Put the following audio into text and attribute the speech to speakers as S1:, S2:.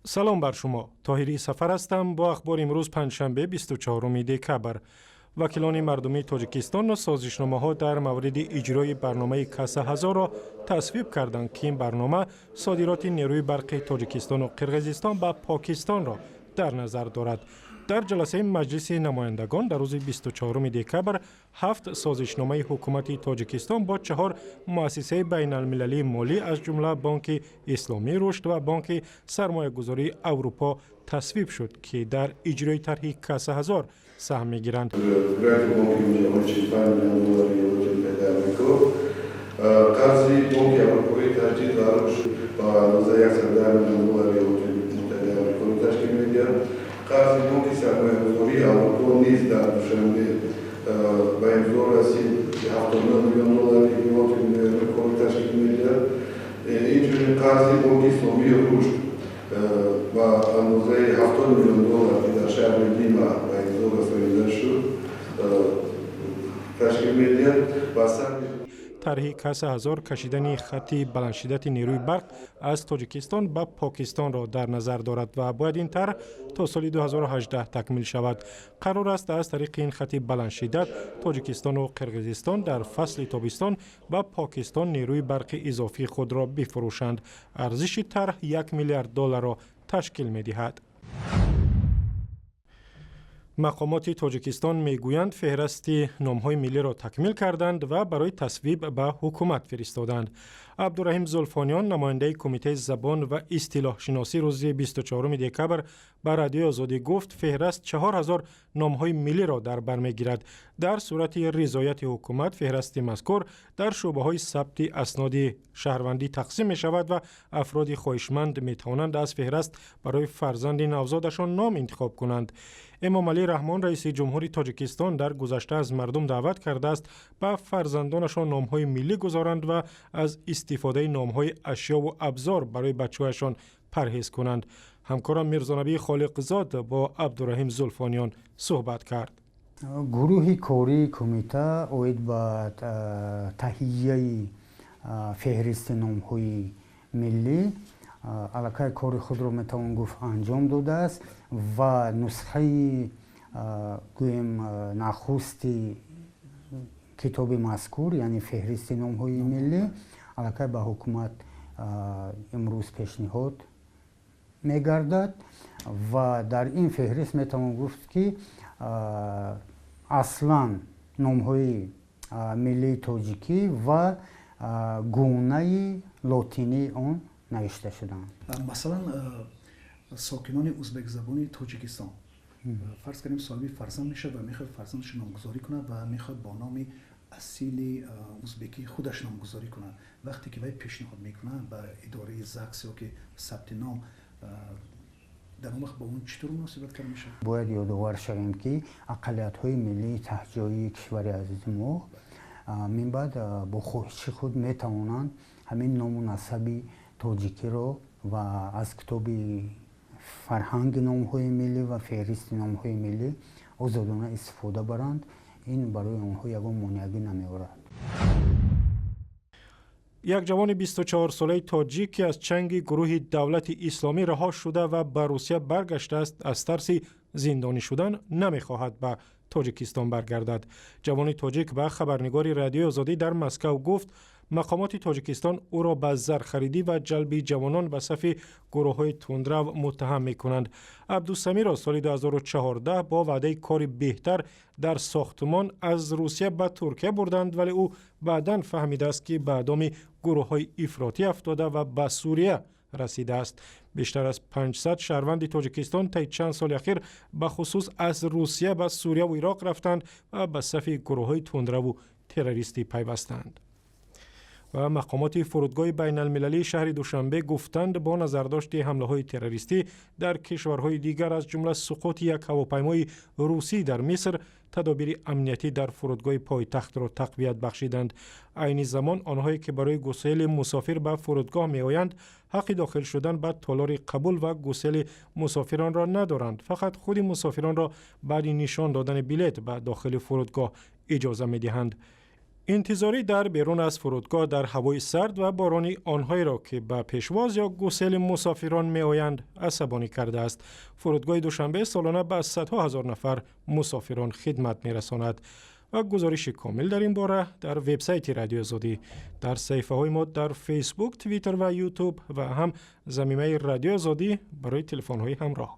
S1: Салом бар шумо. Тоҳирӣ Сафар ҳастам бо ахбори имрӯз, панҷшанбе, 24 декабр. Вакилони мардумии Тоҷикистон созишномаҳо дар мавриди иҷрои барномаи Каса ҳазорро тасвиб карданд, ки ин барнома содироти нерӯи барқи Тоҷикистону Қирғизистон ба Покистонро дар назар дорад. Дар ҷаласаи Маҷлиси намояндагон дар рӯзи 24 декабр ҳафт созишномаи ҳукумати Тоҷикистон бо чаҳор муассисаи байналмилалии молӣ, аз ҷумла Бонки Исломии Рушд ва Бонки Сармоягузории Аврупо тасвиб шуд, ки дар иҷрои тарҳи Каса ҳазор саҳм мегиранд.
S2: Гранти Бонки Ҷаҳонӣ 45 миллион доллари Иёлоти Муттаҳидаи Амрико, қарзи Бонки Аврупоии Таҷдид ва Рушд ба андозаи 110 миллион доллари Иёлоти Муттаҳидаи Амрикоро ташкил медиҳад. Қарзи Бонки Сармоягузории Аврупо низ дар Душанбе ба имзо расид, 79 миллион доллари Иёлоти Муттаҳидаи Амрикоро ташкил медиҳад. Инчунин қарзи Бонки Исломии Рушд ба андозаи 70 миллион доллар, ки дар шаҳри Лима ба имзо расонида шуд, ташкил медиҳад ва саҳми
S1: Тарҳи Каса ҳазор кашидани хати баландшиддати нерӯи барқ аз Тоҷикистон ба Покистонро дар назар дорад ва бояд ин тарҳ то соли 2018 такмил шавад. Қарор аст, аз тариқи ин хати баландшиддат Тоҷикистону Қирғизистон дар фасли тобистон ба Покистон нерӯи барқи изофии худро бифурӯшанд. Арзиши тарҳ 1 миллиард долларро ташкил медиҳад. Мақомоти Тоҷикистон мегӯянд, феҳрасти номҳои миллиро такмил карданд ва барои тасвиб ба ҳукумат фиристоданд. Абдураҳим Зулфониён, намояндаи Кумитаи забон ва истилоҳшиносӣ, рӯзи 24 декабр ба Радиои Озодӣ гуфт, феҳраст 4000 номҳои миллиро дар бар мегирад. Дар сурати ризояти ҳукумат феҳрасти мазкур дар шӯъбаҳои сабти асноди шаҳрвандӣ тақсим мешавад ва афроди хоҳишманд метавонанд аз феҳраст барои фарзанди навзодашон ном интихоб кунанд. Эмомалӣ Раҳмон, раиси ҷумҳури Тоҷикистон, дар гузашта аз мардум даъват кардааст, ба фарзандонашон номҳои миллӣ гузоранд ва аз истифодаи номҳои ашёву абзор барои бачаҳояшон парҳез кунанд. Ҳамкорам Мирзонабии Холиқзод бо Абдураҳим Зулфониён суҳбат кард.
S3: Гурӯҳи кории кумита оид ба таҳияи феҳристи номҳои миллӣ аллакай кори худро, метавон гуфт, анҷом додааст ва нусхаи, гӯем, нахусти китоби мазкур, яъне феҳристи номҳои миллӣ, аллакай ба ҳукумат имрӯз пешниҳод мегардад. Ва дар ин феҳрист метавон гуфт, ки аслан номҳои миллии тоҷикӣ ва гунаи лотинии он навишта шудаанд.
S4: Масалан, сокинони узбекзабони Тоҷикистон, фарз кардем, соҳиби фарзанд мешавад ва мехоҳад фарзандашро номгузорӣ кунад ва мехоҳад бо номи асили узбекии худаш номгузорӣ кунад. Вақте ки вай пешниҳод мекунад ба идораи ЗАГС ё ки сабти ном, дар он вақт бо он чӣ тур муносибат карда мешавад?
S3: Бояд ёдовар шавем, ки ақаллиятҳои миллии таҳтҷоии кишвари азизи мо минбаъд бо хоҳиши худ метавонанд ҳамин ному насаби тоҷикиро ва аз китоби фарҳанги номҳои миллӣ ва феҳристи номҳои миллӣ озодона истифода баранд. Ин барои онҳо ягон монеагӣ намеорад.
S1: Як ҷавони 24-солаи тоҷик, ки аз чанги гурӯҳи Давлати Исломӣ раҳо шуда ва ба Русия баргаштааст, аз тарси зиндонӣ шудан намехоҳад ба Тоҷикистон баргардад. Ҷавони тоҷик ба хабарнигори Радиои Озодӣ дар Москав гуфт, мақомоти Тоҷикистон ӯро ба зархаридӣ ва ҷалби ҷавонон ба сафи гурӯҳҳои тундрав муттаҳам мекунанд. Абдусамиро соли 2014 бо ваъдаи кори беҳтар дар сохтмон аз Русия ба Туркия бурданд, вале ӯ баъдан фаҳмидааст, ки ба доми гурӯҳҳои ифротӣ афтода ва ба Сурия расидааст. Бештар аз 500 шаҳрванди Тоҷикистон таи чанд соли ахир бахусус аз Русия ба Сурияву Ироқ рафтанд ва ба сафи гурӯҳҳои тундраву террористӣ пайвастанд. Ва мақомоти фурудгоҳи байналмилалии шаҳри Душанбе гуфтанд, бо назардошти ҳамлаҳои террористӣ дар кишварҳои дигар, аз ҷумла суқути як ҳавопаймои русӣ дар Миср, тадобири амниятӣ дар фурудгоҳи пойтахтро тақвият бахшиданд. Айни замон онҳое, ки барои гусели мусофир ба фурудгоҳ меоянд, ҳаққи дохил шудан ба толори қабул ва гусели мусофиронро надоранд. Фақат худи мусофиронро баъди нишон додани билет ба дохили фурудгоҳ иҷоза медиҳанд. Интизорӣ дар берун аз фурудгоҳ дар ҳавои сард ва борони онҳоеро, ки ба пешвоз ё гусели мусофирон меоянд, асабонӣ кардааст. Фурудгоҳи Душанбе солона ба садҳо ҳазор нафар мусофирон хидмат мерасонад ва гузориши комил дар ин бора дар вебсайти Радиои Озодӣ, дар саҳифаҳои мо дар Фейсбук, Твиттер ва Ютуб ва ҳам замимаи Радиои Озодӣ барои телефонҳои ҳамроҳ.